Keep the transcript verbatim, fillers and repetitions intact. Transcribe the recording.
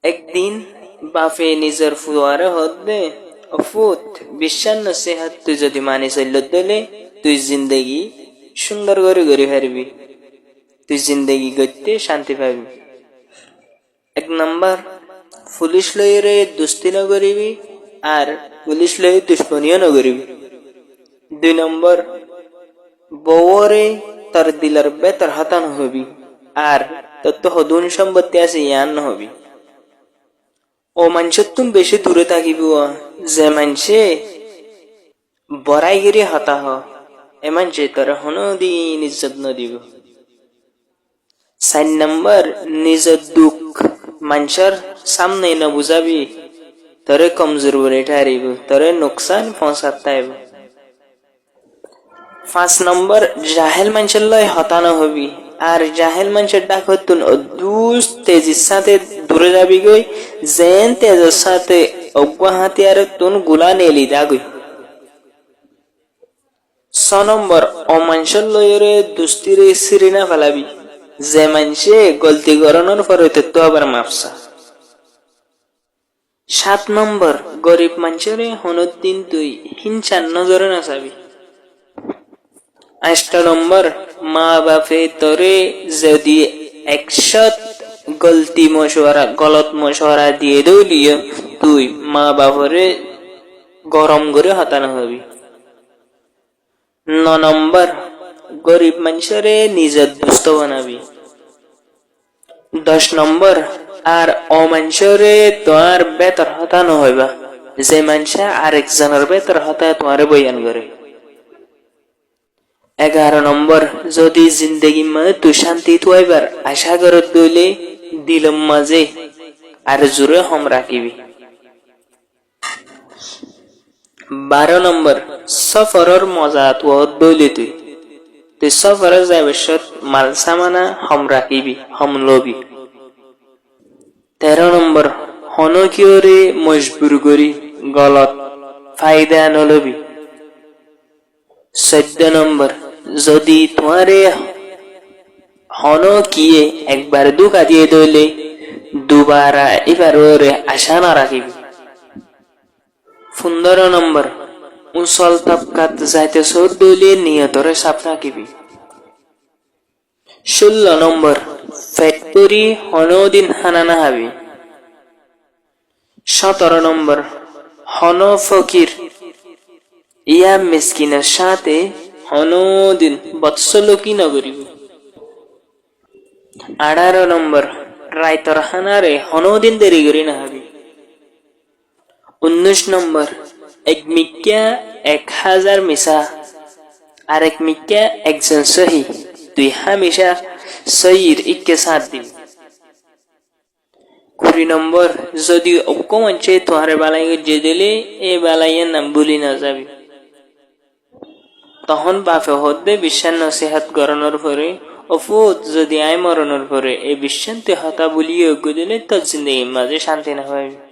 Ek din bafe nizor fuaré hoódde, "Ó fut, biccár nosihát tui zodi mani soillós dóile, tui zindegi cúndor gorí gorí faribí, tui zindegi goitté cánti faibi." Ek nombor, fulic loiyóre dusti nogoríbi, ar fulic loiyóre ducmoníyo nogoríbi. Dui nombor, bouwóre tor dilor bétor hotá nohoibí, ar tottú hodún cómbottí asé yián nohoibí. Ó maincóttun bicí duré tákibi, ze maincé borái gorí hotá hoó, é maincé toré honódin izzot nodibó. Sair nombor, nizor duk maincór sámne nobuzábi, toré komzur boni tháribo, toré nuksán foóñsat táibo. Fañs nombor, jahél maincór loi hotá nohoibí, ar jahél maincór dhákottún oddús tezir sáñte duré zabigói, zeén tezor sáñte eggúa háñtiyarottún gulá neli dágoi. Só nombor, ó maincór loiyóre dustíre síri nofelabi, ze maincé golti gorónor fore tottú abar maf sá. Sát nombor, gorib maincóre honódin tui híñsar nozore nosabi. Añctho nombor, maa bafe toré zodi ek cót golti mocuwara, golot mocuwara diyé dóileyó, tui maa baforé gorom gorí hotá nohoibí. No nombor, gorib maincóre nizor dustó banabi. Doc nombor, ar ó maincóre tuáñr bétor hotá nohoibá, ze maincé arek zonor bétor hotá tuáñre boyan goré. Egaró nombor, zodi zindegir mazé tui cánti tuaibar acá goródde óile dilor mazé ar zuré hom rakíbi. Baró nombor, sóforor moza tuaódde óile tui, tui sóforot zaibar cót mal samana hom rakíbi, hom lobi. Teró nombor, honókiyóre mojbur gorí golot faida nolobi. Sóiddo nombor, zodi tuáñre honókiye ekbar dúka diyé dóile dubara íbar uore acá norakíbi. Fundóro nombor, usol tobkat zaito soódde óile niyotoré saf rakíbi. Cúllo nombor, fet bóri honódin hána nohábi. Cóñtoro nombor, honó fokir ya miskinor sáñte honódin bodsoloki nogoríbi. Añçáro nombor, raitor hánáre honódin deri gorí nohábi. Unnúic nombor, ek mikká ek házar misá, ar ek mikká ekzon sóhi, tui hámicá sóhir ikká sáñt dibi. Kuri nombor, zodi eggúa maincé tuáñre bálai goijjé dóile, é bálaiyar nam búli nozabi. Tohón bafe hoódde biccár nosihát gorónor fore, "Ó fut, zodi aññí moronor fore e biccánti hotá búli giyói dóile tor zindegir mazé cánti nofaibi."